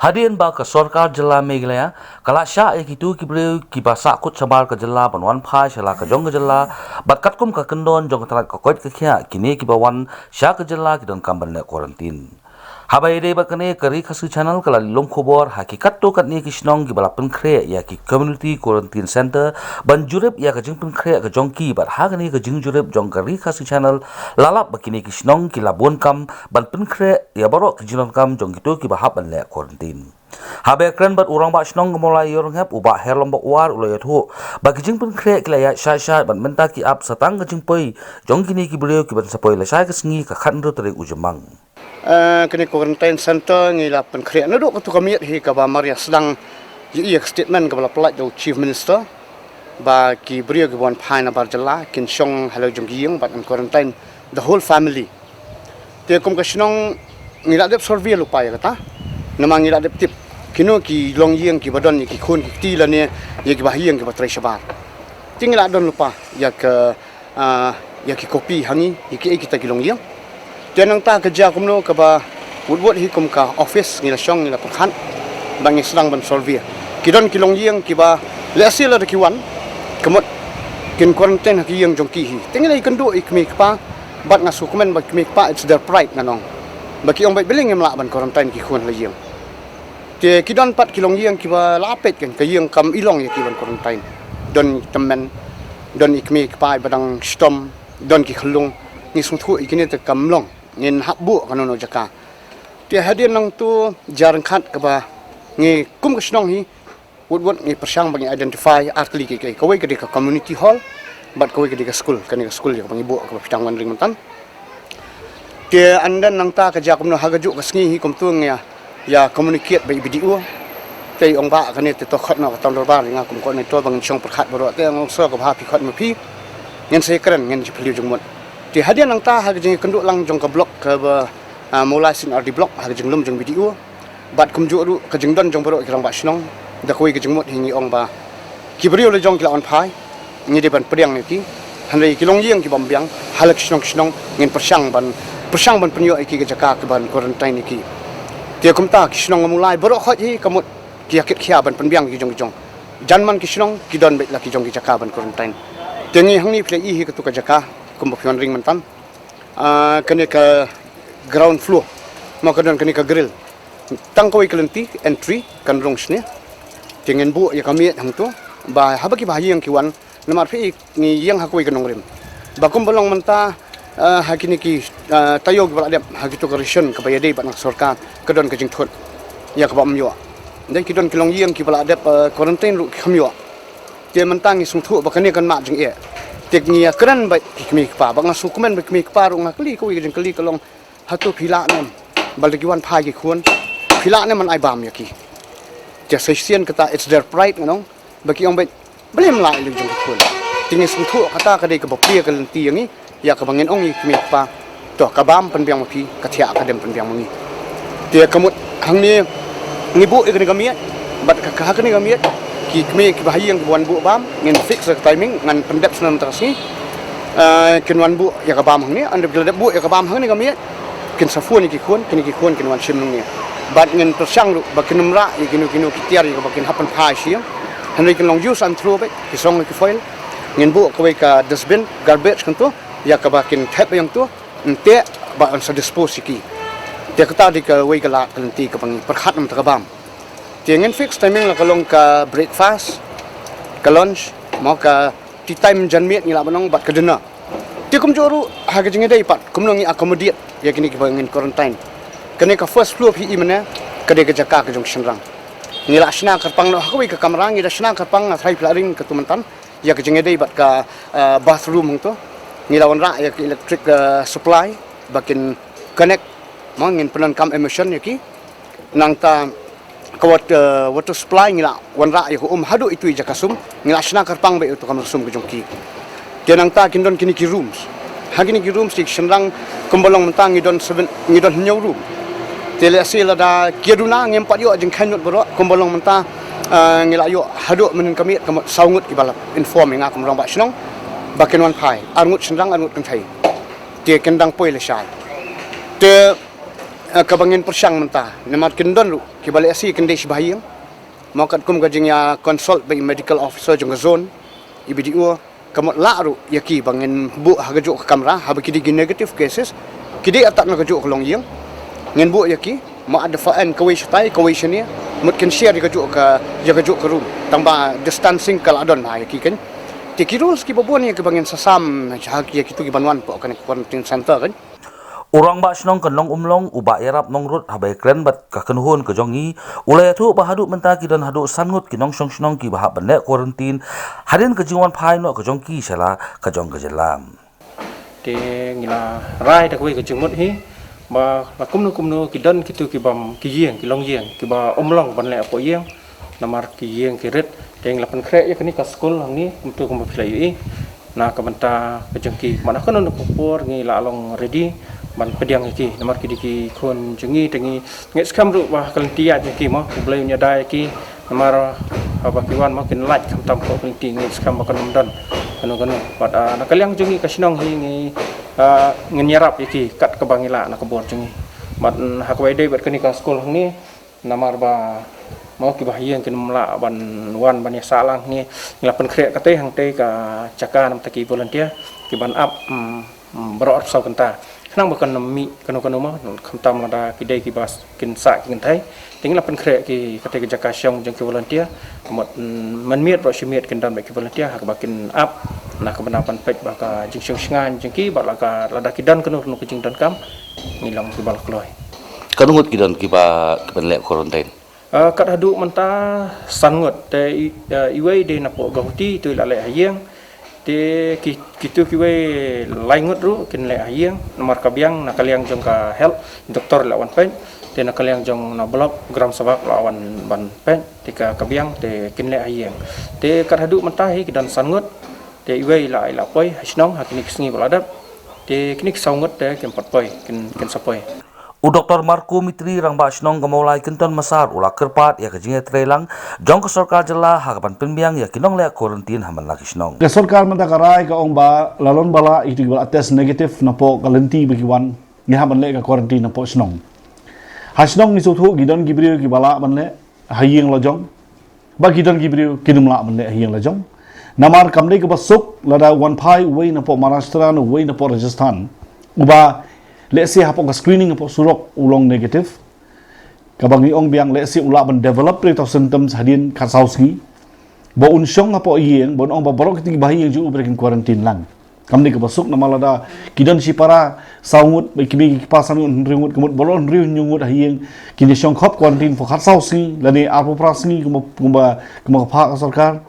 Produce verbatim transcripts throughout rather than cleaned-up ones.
Hadien ba ka sorkar jylla Meghalaya ka la shah ïa kito ki briew kiba sahkut shabar ka jylla ban wan phai sha la ka jong ka jylla, bad katkum ka kyndon jong ka tnat ka koit ka khiah, kine kiba wan sha ka jylla ki donkam ban leh quarantine. Haba ïadei bad kane, ka Ri Khasi Channel ka la lum khubor ha ki katto katne ki shnong kiba la pynkhreh ïa ki community quarantine center ban jurip ïa ka jingpynkhreh ka jong ki, bad ha kane ka jingjurip jong ka Ri Khasi Channel la lap ba kine ki shnong ki la bun kam ban pynkhreh ïa baroh ki jingdonkam jong kito kiba hap ban leh quarantine. Haba ïakren bad u Rangbah Shnong ka Mawlai Ïewrynghep, u Bah Herlong Bakwar, u la ïathuh ba ki jingpynkhreh ki la ïaid shai shai bad mynta ki ap sa tang ka jingpoi jong kine ki briew kiban sa poi lashai ka sngi ka khathynriew tarik u Jymmang. Eh, kane quarantine center ngi la pynkhreh naduh katto ka miet hi, kaba mar ïa sdang ïa ka statement kaba la pyllait da u Chief Minister ba ki briew kiba wan phai nabar jylla kin shong ha la jong ki ïing bad yn quarantine the whole family. Te kum ka shnong ngi la dep survey lypa ïa kata. Namar ngi la dep tip kino ki longïing kiba don ïa ki khun ki kti lane ïa kiba ha ïing kiba trei shabar. Te ngi la don lypa ïa ka, ah, ïa ki copy ha ngi ïa kiei kita ki longïing. Te nangta ka jia kumno, kaba wut wut hi kum ka office ngi la shong, ngi la pyrkhat ba ngi sdang ban survey. Ki don ki longïing kiba lehse lada ki wan, ka mut kin quarantine ha ki ïing jong ki hi. Te ngi la ïakynduh ïa ki kmie ki kpa, bad nga sngewkmen ba ki kmie ki kpa it's their pride, ngan ong. Ba ki ong ba balei ngim lah ban quarantine ki khun ha la ïing. Te ki don pat ki longïing kiba la peit, kan ka ïing kam i long ïa ki ban quarantine. Don tymmen, don i kmie i kpa iba dang shitom, don ki khyllung. Ngi sngewthuh ïa kine te kam long, ngin hap buh kano kano jaka. Te hadien nangta jia ryngkat kaba ngi kum ka shnong hi, wut wut ngi pyrshang ba ngi identify ar tylli ki, ki, kawei ka dei ka community hall, bad kawei ka dei ka school, kane ka school ïa kaba ngi buh kaba phi tang wan ring myntan. Te ynda nangta ka jia kumno, ha kajuh ka sngi hi kumta ngi ïa, ïa communicate bad i B D O. Te i ong ba kane te to khot noh ka town dorbar, nga kum coordinator ba ngin shong pyrkhat baroh, te ong so kaba ha phi khot ma phi. Ngin sa ïakren, ngin sa phylliew jingmut. Te hadien nangta ha ka jingïakynduh lang jong ka block kaba, ah, Mawlai Senior R D block, ha ka jinglum jong B D O. Bad kumjuh ruh ka jingdon jong baroh ki rangbah shnong, da kawei ka jingmut hi ngi ong ba ki briew la jong ki la wan phai, ngi dei ban pdiang ïa ki. Hynrei ki longïing kiba ym biang ha la ki shnong ki shnong ngin pyrshang ban, pyrshang ban pynïoh ïa ki ka jaka kaban quarantine ïa ki. Te kumta ki shnong Mawlai baroh khoit hi ka mut ki ïa kit khia ban pynbiang ïa ki jong ki jong. Jan man ki shnong ki don beit la ki jong ki jaka ban quarantine. Te ngi hangne phi la i hi katu ka jaka kumba phi wan ring myntan. Ah, kane ka ground floor. Mo ka don kane ka grill. Tang kawei ka lynti entry kan rung shane. Te ngin buh ïa ka miej hangto. Ba haba kiba ha ïing ki wan. Namar phi ngi ïeng ha kawei ka nongrim. Ba kumba long mynta, ah, ha kine ki, ah, taïew kiba la dep ha kito ka ration kaba ïadei bad na ka sorkar ka don ka jingthut ïa kaba ym ïoh. Dei ki don ki longïing kiba la dep, ah, quarantine ruh ki kham ïoh. Te mynta ngi sngewthuh ba kane kan mad jingeh. Te ngi ïakren bad ki kmie ki kpa, ba nga sngewkmen ba ki kmie ki kpa ruh nga kylli, kawei ka jingkylli ka long, hato phi lah ne em ba lada ki wan phai ki khun, phi lah ne em ban ai bam ïa ki? Te sa shisien kata it's their pride, ngan ong, ba ki ong beit balei ym lah ïa la ki jong ki khun. Te ngi sngewthuh kata ka dei kaba plie ka lynti ïa ngi, ïa kaba ngin ong ïa ki kmie ki kpa, to ka bam pynbiang ma phi, ka thiah ka dem pynbiang ma ngi. Te ka mut hangne ngi buh ïa kane ka miej, bad ka, ka ha kane ka miej ki kmie kiba ha ïing kiba wan buh bam ngin fix ïa ka timing, ngan pyndep snem mynta ka sngi. Eh, kin wan buh ïa ka bam hangne, ynda ki la dep buh ïa ka bam hangne ka miej, kin sa phone ïa ki khun, kine ki khun kin wan shim hangne. Bad ngin pyrshang ruh ba kin ym rah ïa kino kino ki tiar ïa kaba kin hap pynphai sha ïing. Hynrei kin long use and throw beit, ki song ïa ki foil. Ngin buh kawei ka dustbin, garbage, hangto, ïa kaba kin thep ïa hangto, ynte ba yn sa dispose ïa ki. Te kata dei kawei ka lad ka lynti kaba ngi pyrkhat na ka bynta ka bam. Te ngin fix timing la ka long ka breakfast, ka lunch, mo ka tea time janmiet ngi lah ban ong bad ka dinner. Te kumjuh ruh ha ka jingïadei pat kumno ngi accommodate ïa kine kiba ngin quarantine. Kane ka first floor phi i mynne ka dei ka jaka ka jong ki shynrang. Ngi la shna kyrpang noh ha kawei ka kamra, ngi da shna kyrpang, nga tharai phi la ring katu myntan. Ïa ka jingïadei bad ka, eh, bathroom hangto. Ngi la wanrah ïa ka electric, eh, supply ba kin connect, mo, ngin pyndonkam immersion ïa ki. Nangta ka wat-, eh, water supply ngi la wanrah ïa ka um haduh itu i jaka sum, ngi la shna kyrpang bad ïa utu ka kamra sum ka jong ki. Te nangta kin don kine ki rooms. Ha kine ki rooms ki shynrang kumba long mynta ngi don seven, ngi don hynñiew room. Te lehse lada ki ïa duna ngim pat ïoh jingkheiñ ngut baroh, kumba long mynta, eh, ngi la ïoh haduh mynhynnin ka miet ka mut saw ngut kiba la inform ïa nga kum u rangbah shnong ba kin wan phai, ar ngut shynrang, ar ngut kynthei. Te kin dang poi lashai. Te Eh, kaba ngin pyrshang mynta, namar kin don ruh kiba lehse kin dei shiba ha ïing. Mo katkum ka jingïa consult bad i medical officer jong ka zone, i B D O, ka mut lah ruh ïa ki ba ngin buh ha kajuh ka kamra, haba ki dei ki negative cases, ki dei atat na kajuh ka longïing. Ngin buh ïa ki, mo at the far end kawei shatai, kawei shane, mut kin share ïa kajuh ka, ïa kajuh ka room. Tangba distancing ka la don ha ïa ki kan. Te ki rules kiba bun ïa kiba ngin sa sam ha ïa kitu kiban wan hapoh kane quarantine center kan. U Rangbah Shnong ka Nongum Long, u Bah Ïarap Nongrut, haba ïakren bad ka kynhun ka jong ngi, u la ïathuh ba haduh mynta ki don haduh san ngut ki nongshong shnong kiba hap ban leh quarantine hadien ka jingwan phai noh ka jong ki sha la ka jong ka jylla. Te ngi la rai da kawei ka jingmut hi ba la kumno kumno ki don kitu ki bym, ki ïing, ki longïing kiba um long ban leh hapoh ïing, namar ki ïing ki rit. Te ngi la pynkhreh ïa kane ka skul hangne kumtu kumba phi la ïohi. Na ka bynta ka jong ki, man ha kano kano ka por ngi la long ready ban pdiang ïa ki, namar ki dei ki khun jong ngi. Te ngi ngeit skhem ruh ba ha ka lynti ïaid jong ki mo, U Blei un ïada ïa ki, namar haba ki wan mo kin lait khamtam hapoh ka lynti. Ngeit skhem ba kan ym don kano kano. Bad, ah, na ka liang jong ngi ka shnong hi ngi, ah, ngin ïarap ïa ki kat kaba ngi lah na ka bor jong ngi. Bad, mm, ha kaba ïadei bad kane ka skul hangne, namar ba mo kiba ha ïing kin ym lah ban wan ban ïasah lang, ngi, ngi la pynkhreh katei hangtei ka jaka na ka bynta ki volunteer kiban ap, mm, mm, baroh arphew saw kynta. Khnang ba kan ym mih kano kano mo, khamtam lada ki dei kiba kin sah ki kynthei. Te ngi la pynkhreh ki katei ka jaka shong jong ki volunteer. Ka mut, mm, mynmiet baroh shi miet kin don bad ki volunteer ha kaba kin ap, na ka bynta ban peit ba ka jingshong shngaiñ jong ki, bad lada, lada ki don kano kano ka jingdonkam, ngi long kiba la kloi. Katno ngut ki don kiba, kiban leh quarantine? Ah, kat haduh mynta san ngut, te i, ah, iwei dei napoh Guwahati, itu i la leh ha ïing. Te ki, kitu kiwei lai ngut ruh kin leh ha ïing, namar ka biang na ka liang jong ka health, doktor la wan peit. Te na ka liang jong na block, Gram Sabha la wan ban peit. Te ka, ka biang te kin leh ha ïing. Te kat haduh mynta hi ki don san ngut. Te iwei i la, i la poi ha shnong ha kine ki sngi ba la dep. Te kine ki saw ngut te kim pat poi, kin, kin sa poi. U Doktor Marco Mitri, Rangbah Shnong ka Mawlai Kynton Massar, u la kyrpad ïa ka jingïatreilang jong ka sorkar jylla ha kaban pynbiang ïa ki nongleh quarantine ha man la ki shnong. Ka sorkar mynta ka rai ka ong ba la long ba la ïa kitu kiba la test negative napoh ka lynti ba ki wan, ngi hap ban leh ka quarantine napoh shnong. Ha shnong ngi sngewthuh ki don ki briew kiba lah ban leh ha ïing la jong. Ba ki don ki briew kin ym lah ban leh ha ïing la jong. Namar kam dei kaba suk lada wan phai uwei napoh Maharashtra ne uwei napoh Rajasthan, uba lehse hapoh ka screening hapoh surok u long negative. Kaba ngi ong biang lehse u lah ban develop ïa uta u symptoms hadien khatsaw sngi. Ba un shong hapoh ïing, ba un ong ba baroh kito kiba ha ïing jong u ba kin quarantine lang. Kam dei kaba suk namar lada ki don shipara saw ngut, ba ki mei ki kpa san ngut, hynriew ngut, ka mut baroh hynriew hynñiew ngut ha ïing kin ïa shong khop quarantine for khatsaw sngi lane arphew phra sngi kumba, kumba, kumba ka phah ka sorkar.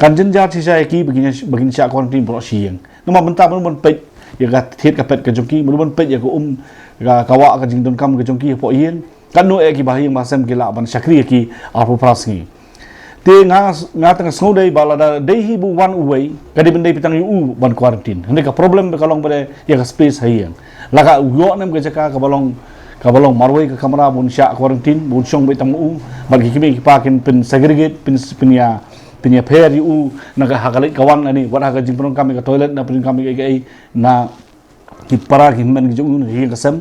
Kan jynjar shisha ïa ki ba kin ïa, ba kin shah quarantine baroh shi ïing. Namar mynta mano ban peit ïa ka thied ka peit ka jong ki, mano ban peit ïa ka um, ka, ka wah ka jingdonkam ka jong ki hapoh ïing. Katno eh kiba ha ïing ba ha sem ki lah ban shakri ïa ki arphew phra sngi. Te nga, nga tang sngewdei ba lada dei hi ba u wan uwei, ka dei ban dei phi tang ïa u ban quarantine. Hynrei ka problem ba ka long ba dei ïa ka space ha ïing. La ka u ïoh ne em ka jaka kaba long, kaba long marwei ka kamra ba un shah quarantine, ba un shong beit tang ma u, bad ki kmie ki kpa kin pyn segregate, pyn, pyn ïa, pyn ïapher ïa u na ka, ha ka leit ka wan lane wat ha ka jingpyndonkam ïa ka toilet, na pyndonkam ïa ka, ïa ka, na ki para ki hynmen ki jong u na ki ïing ka sem.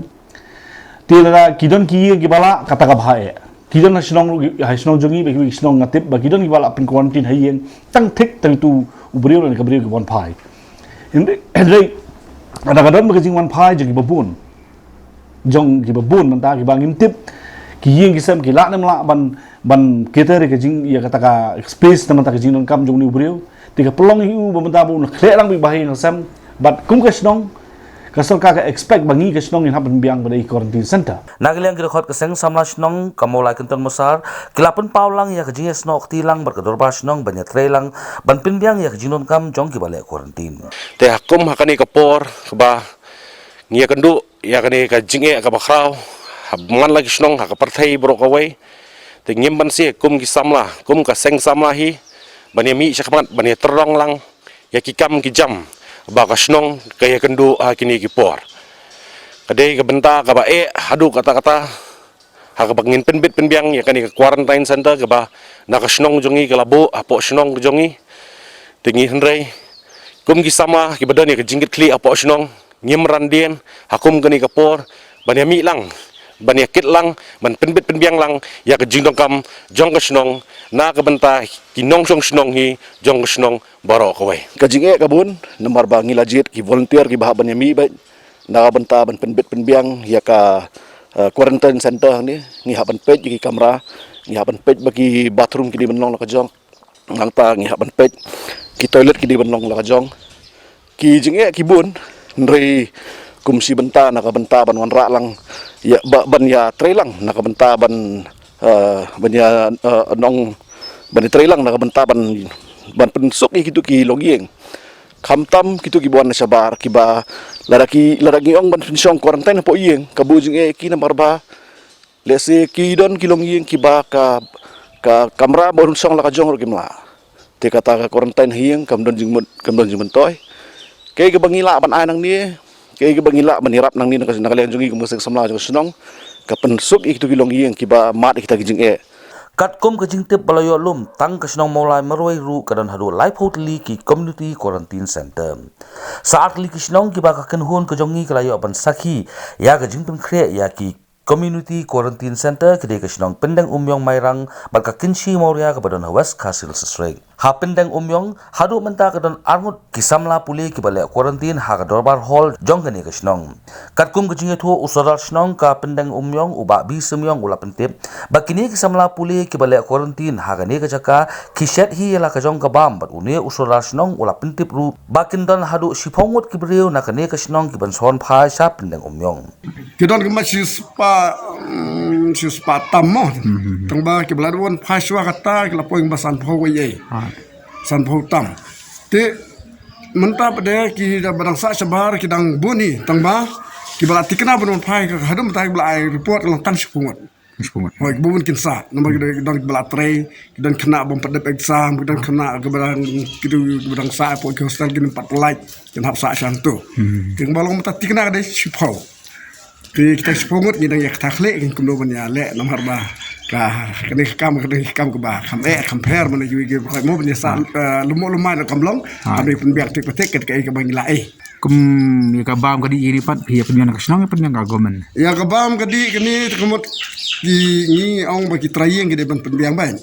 Te lada ki don ki ïing kiba lah, kata ka bha eh. Ki don ha shnong ruh, ha shnong jong ngi, ba ki, ki shnong nga tip ba ki don kiba lah pyn quarantine ha ïing, tang thik tang itu u briew lane ka briew kiba wan phai. Hynrei, hynrei lada ka don ba ka jingwan phai jong kiba bun, jong kiba bun mynta kiba ngim tip ki ïing ki sem ki lah ne em lah ban, ban cater ïa ka jing, ïa kata ka space na bynta ka jingdonkam jong une u briew. Te ka pynlong ïa u ba mynta ba un khleh lang beit ba ha ïing ha sem. Bad kum ka shnong, ka sorkar ka expect ba ngi ka shnong ngin hap ban biang ba dei quarantine center. Na ka liang ki dkhot ka seng samla shnong ka Mawlai Kynton Massar ki la pynpaw lang ïa ka jingïasnoh kti lang bad ka dorbar shnong ban ïatreilang ban pynbiang ïa ka jingdonkam jong kiba leh quarantine. Te ha kum ha kane ka por kaba ngi ïakynduh ïa kane ka jingeh kaba khraw, ha man la ki shnong ha ka pyrthei baroh kawei. Te ngim banse kum ki samla, kum ka seng samla hi, ban ïa mih shakhmat, ban ïa tyrrong lang ïa ki kam ki jam ba ka shnong ka ïakynduh ha kine ki por. Ka dei ka bynta kaba eh haduh katta katta, ha kaba ngin pynbit pynbiang ïa kane ka quarantine center kaba na ka shnong jong ngi ka la buh hapoh shnong ka jong ngi. Te ngi hynrei kum ki samla kiba don ïa ka jingkitkhlieh hapoh shnong, ngim ran dien ha kum kane ka por ban ïa mih lang ban ïa kit lang, ban pynbit pynbiang lang ïa ka jingdonkam jong ka shnong, na ka bynta ki nongshong shnong hi jong ka shnong baroh kawei. Ka jingeh ka bun, namar ba ngi la jied ki volunteer kiba hap ban ïa mih beit na ka bynta ban pynbit pynbiang ïa ka, eh, quarantine center hangne. Ngi hap ban peit ïa ki kamra, ngi hap ban peit ba ki bathroom ki dei ban long la ka jong. Nangta ngi hap ban peit ki toilet ki dei ban long la ka jong. Ki jingeh ki bun, hynrei kum shi bynta na ka bynta ban wanrah lang ïa, ba, ban ïa trei lang na ka bynta ban, eh, ban ïa, eh, nong, ban ïa trei lang na ka bynta ban, ban pynsuk ïa kitu ki longïing. Khamtam kitu kiba wan na shabar kiba lada ki, lada ngi ong ban pynshong quarantine hapoh ïing, ka bun jingeh ïa ki namar ba lehse ki don ki longïing kiba ka, ka kamra ba un shong la ka jong ruh kim lah. Te kata ka quarantine ha ïing kam don jingmut, kam don jingmyntoi. Kaei kaba ngi lah ban ai nangne, kaei kaba ngi lah ban ïarap nangne na ka, na ka liang jong ngi kum ka seng samla jong ka shnong, ka pynsuk ïa kitu ki longïing kiba mad ïa kita ki jingeh. Katkum ka jingtip ba la ïoh lum, tang ka shnong Mawlai marwei ruh ka don haduh laiphew tylli ki community quarantine center. Sa ar tylli ki shnong kiba ka kynhun ka jong ngi ka la ïoh ban sakhi ïa ka jingpynkhreh ïa ki community quarantine center, ki dei ka shnong Pyndeng Umïong Mairang bad ka Kynshi Mawria kaba don ha West Khasi Hills District. Ha Pyndeng Umïong, haduh mynta ka don arngut ki samla pule kiba leh quarantine ha ka dorbar hall jong kane ka shnong. Katkum ka jingïathuh u sordar shnong ka Pyndeng Umïong, u Bah B Symïong, u la pyntip ba kine ki samla pule kiba leh quarantine ha kane ka jaka ki shet hi ïa la ka jong ka bam, bad une u sordar shnong u la pyntip ruh ba kin don haduh shiphew ngut ki briew na kane ka shnong kiban sa wan phai sha Pyndeng Umïong. Ki don kumba shispah, mm, shispah tam mo. Tang ba kiba la wan phai shuwa kata ki la poi kumba sanphew wei ei. Sanphew tam. Te mynta pat de ki da ba dang sah shabar ki dang bun hi, tang ba kiba la tikna ban wan phai, ka haduh mynta kiba la ai report ka long tang shiphew ngut. Hoi, ki bun kin sah, namar ki don, ki don kiba la trei, ki don khynnah bym pat dep exam, ki don khynnah kiba dang, ki don kiba dang sah hapoh ki hostel, kin ym pat pyllait, kin hap sah sha hangto. Te kumba long mynta tikna ka dei shiphew. Te kita shiphew ngut ngi dang ïa kata khlieh, kin kumno ban ïa leh, namar ba ka, kane ka kam, kane ka kam kaba kham eh kham pher, mane kiwei kiwei ki hoi mo ban ïa sah, eh, lum mo lum mai, kam long. Kam dei pynbiang thik pa thik, kat kaei kaba ngi la eh. Kum ïa ka bam ka dih ïa ri pat, phi ïa pynbiang na ka shnong, ïa pynbiang ka government? Ïa ka bam ka dih kane te ka mut ki, ngi ong ba ki trai ïing ki dei ban pynbiang bad.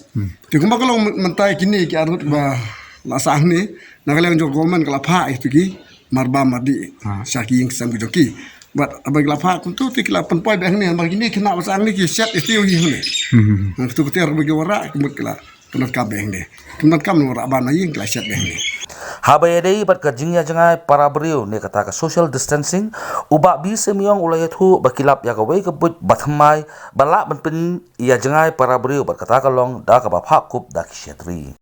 Te kumba ka long mynta kine ki arngut ba la sah hangne, na ka liang jong ka government ka la phah ïa kitu ki mar bam mar dih sha ki ïing ki sem ki jong ki. Bad haba ki la phah kumtu te ki la pynpoi bad hangne, namar kine ki khynnah ba sah hangne ki shet ïa kitu hi hangne. Na kitu ki tiar ba ki wanrah, ka mut ki la pyndonkam bad hangne. Ki pyndonkam, wanrah ban na ïing, ki la shet bad hangne. Haba ïadei bad ka jingïajngai para briew ne kata ka social distancing, u Bah B Symïong u la ïathuh ba ki lap ïa kawei ka buit bathymmai ba lah ban pynïajngai para briew, bad kata ka long da kaba phah kup da ki shatri.